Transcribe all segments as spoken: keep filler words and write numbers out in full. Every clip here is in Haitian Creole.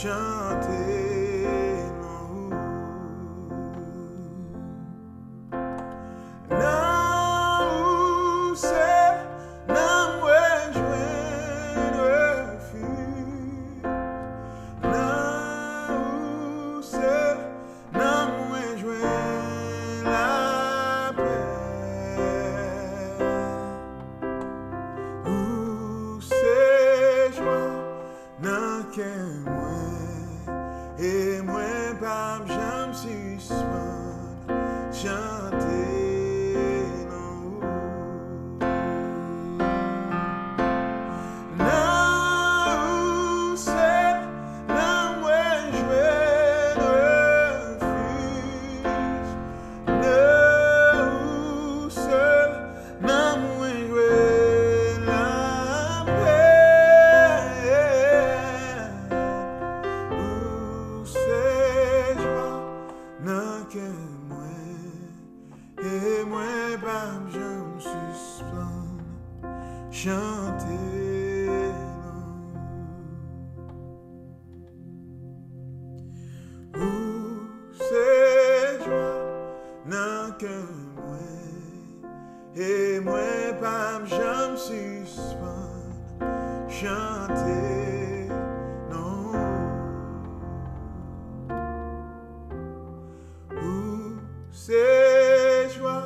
chante non ou. Nan ou sèl, nan mwen jwenn refij. Nan ou sèl, nan mwen jwenn lapè. Ou se jwa nan kè mwen, e mwen p ap janm sispann chante non ou. Nan ou sèl, nan mwen jwenn refij. Nan ou sèl, nan mwen jwenn lapè. Ou se jwa nan kè mwen, e mwen p ap janm sispann chante non ou. Ou se jwa nan kè mwen, e mwen p ap janm sispann chante non ou. Ou se jwa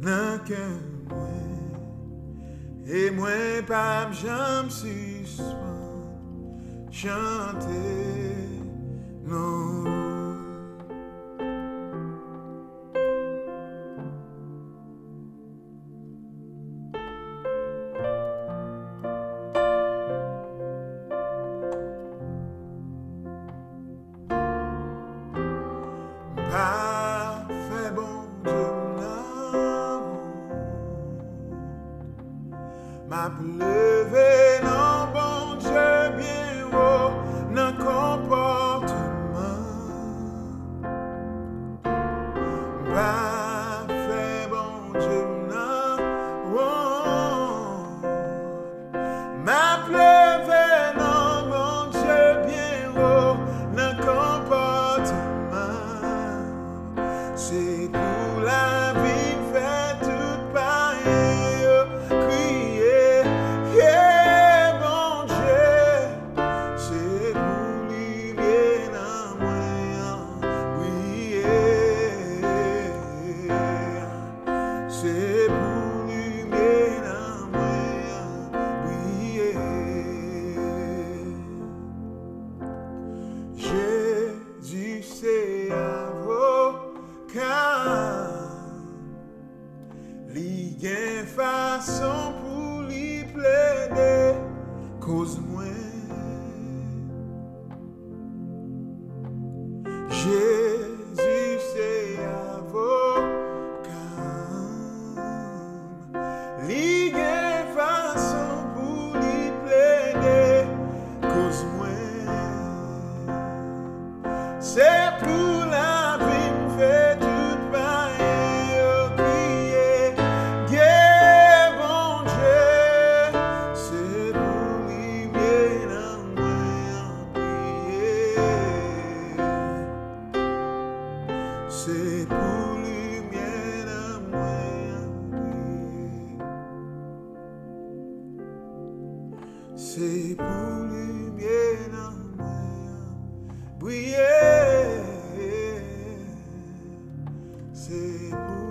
nan kè mwen, e mwen p ap janm sispann chante non ou. Pa fè Bondye m nan wont. M ap leve non Bondye byen wo nan konpòtman. Pa fè Bondye m nan wont. M ap leve non Bondye byen wo nan konpòtman. Se pou lavi m fè tout payen yo kriye, ye Bondye. Se pou limyè nan mwen an briye. Se pou limyè nan mwen an briye. Jezi se avoka m. Li gen fason pou li plede koz mwen. Jezi se avoka m. Li gen fason pou li plede koz mwen. Se pou lavi m fè tout payen yo kriye, ye Bondye. Se pou limyè nan mwen an briye. Se pou limyè nan mwen an briye. Se pou limyè nan mwen an briye. Se pou